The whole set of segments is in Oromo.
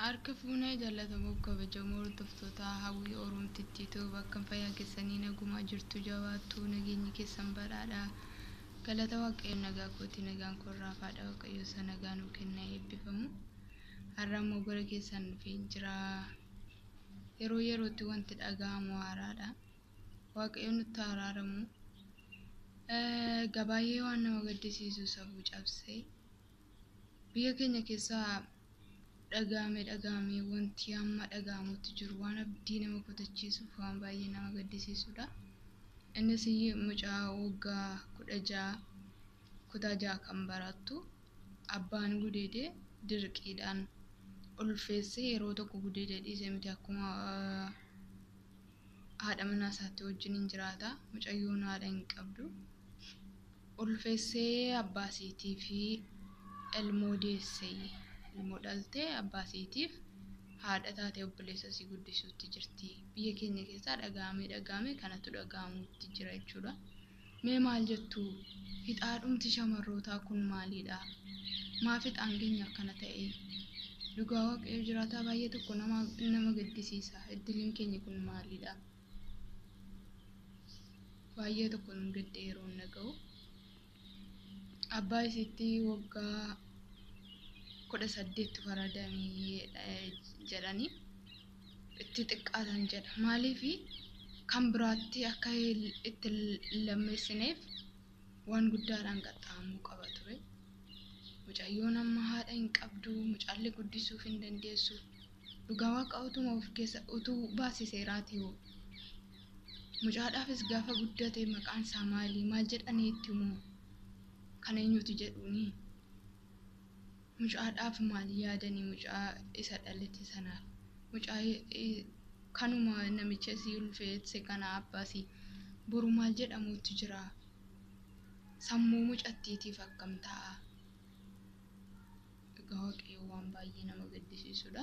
Harka fuunee jaallatamoo kabajamoo hordoftoota hawwii Oromtittiitu bakka fayyaa keessanii nagumaa jirtu jabaattu nageenyi keessan badhaadha. Galata Waaqayyo nagaa kooti nagaan korraa faadha Waaqayyo isa nagaa nuu kenna eebbifamu. Har'a immoo gara keessan dhufeen jira. Yeroo yerootti wanti dhaga'amu haaraadha. Waaqayyo nutti araaramu. Gabaay'ee waan nama gaddisiisu safuu cabsee biyya keenya keessaa dhaga'ame dhaga'ame wanti amma dhaga'amutti jiru waan abdii nama kutachiisuuf waan baay'ee nama gaddisiisudha. Innis mucaa waggaa 16 kutaa 6 kan barattu abbaan gudeedee dirqiidhaan ulfeessee yeroo tokko gudeedee dhiisee miti akkuma haadha manaa isaatti wajjin hin jiraata. Mucayyoon haadha hin qabdu. Ulfeessee abbaa isiitii fi ilmoo deessee ilmoo dhaltee abbaa isiitiif haadha taatee obboleessa isii guddisuutti jirti. Biyya keenya keessaa dhaga'amee dhaga'amee kanatu dhaga'amuutti jira jechuudha. Mee maal jettu? Hixaadhumti shamarrootaa kun maalidha? Maaf hixaan keenya akkana ta'e? Dhugaa Waaqayyo jiraataa baay'ee tokko nama gaddisiisa. Iddiliin keenya kun maalidha? Baay'ee tokko nu gadde yeroo inni dhaga'u. Abbaa isiitti waggaa 18 faradamee jedhanii itti xiqqaatan jedha. Maaliif kan biraatti akka itti lammeessineef waan guddaadhaan qaxxaamuu qaba ture. Mucayyoon amma haadha hin qabdu, mucaallee guddisuuf hin dandeessu. Dhugaa waaqa utuma of keessa utuu baasiseeraati hoo. Mucaadhaafis gaafa guddate maqaan isaa maali? Maal jedhanii itti himu? Kan eenyuti jedhuuni? Mucaadhaaf maal yaadanii mucaa isa dhalate sanaaf? Mucaa kanuma namicha isii ulfeesse kana abbaasii boru maal jedhamuutti jira? Sammuu mucattiitiif akkam ta'a? Dhugaa Waaqayyo waan baay'ee nama gaddisiisudha.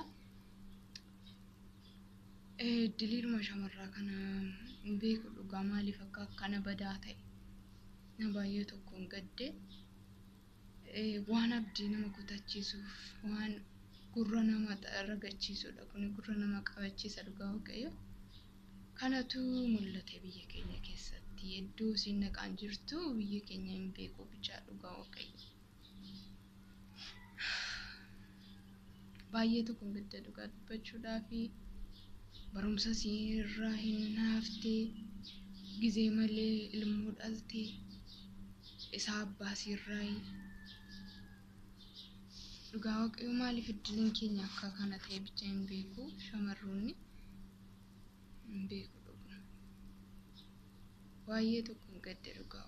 Diliidhuma shamarraa kana hin beeku dhugaa maaliif akka akkana badaa ta'e. Na baay'ee tokkoon gadde. Waan abdii nama kutachiisuuf waan gurra nama ragachiisudha. Kun gurra nama qabachiisa dhugaa Waaqayyo. Kanatu mul'ate biyya keenya keessatti. Iddoo isiin naqaan jirtu biyya keenya hin beeku bichaa dhugaa Waaqayyo. Baay'ee tokkoon gadda dhugaa dubbachuudhaafi barumsa isiirraa hin hafte gizee malee ilmoo dhalte isaa abbaa isiirraa dhugaa Waaqayyo maaliif iddiliin keenya akka kana ta'e bicha hin beeku shamarroonni hin beeku dhuguma. Baay'ee tokkoon gadde dhugaa